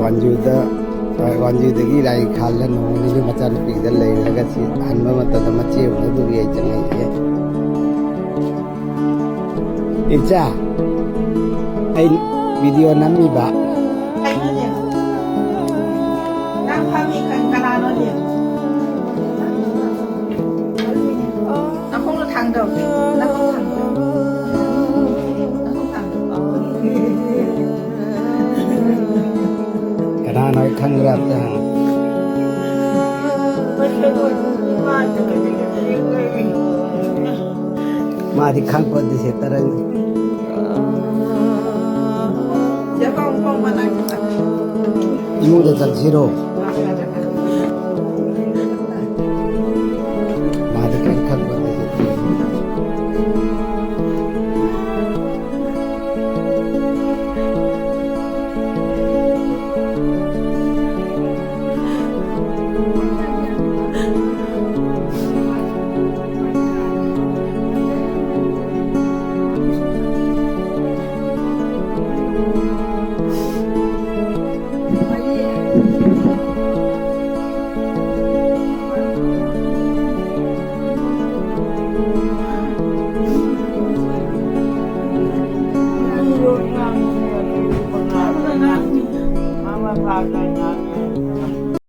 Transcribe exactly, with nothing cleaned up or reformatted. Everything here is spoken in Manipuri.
ꯋꯥꯟꯖꯨꯗ, ꯋꯥꯟꯖꯨꯗꯒꯤ ꯂꯥꯏ ꯈꯥꯜꯂ ꯅꯣꯡꯃ ꯅꯤꯅꯤ ꯃꯆꯥꯅꯨꯄꯤꯗ ꯂꯩꯔꯒ ꯁꯤ ꯍꯟꯕ ꯃꯇꯝꯗ ꯃꯆꯦ ꯎꯅꯗꯨꯒꯤ ꯑꯩ ꯆꯪꯉꯛꯏꯁꯦ꯫ ꯏꯆꯥ, ꯑꯩ ꯚꯤꯗꯤꯑꯣ ꯅꯝꯃꯤꯕ꯫ ꯀꯩꯅꯣꯅꯦ? ꯅꯪ ꯐꯝꯃꯤ ꯀꯅꯥꯅꯣꯅꯦ? ꯅꯈꯣꯡꯗꯣ ꯊꯥꯡꯗꯧ꯫ ꯅꯈꯣꯡ ꯊꯥꯡꯗꯧ꯫ ꯅꯈꯣꯡ ꯊꯥꯡꯗꯧ꯫ ꯀꯅꯥꯅꯣ ꯑꯩ ꯈꯪꯕ꯭ꯔꯥ ꯑꯝꯇ ꯍꯪꯉꯨ꯫ ꯃꯥꯗꯤ ꯈꯪꯄꯣꯠꯇꯦ ꯁꯦ ꯇꯔꯪ꯫ ꯏꯃꯨꯡꯗ ꯆꯠꯁꯤꯔꯣ? ꯃꯥꯗꯤ ꯀꯔꯤꯝ ꯈꯪꯄꯣꯠꯇꯦ ꯁꯦ꯫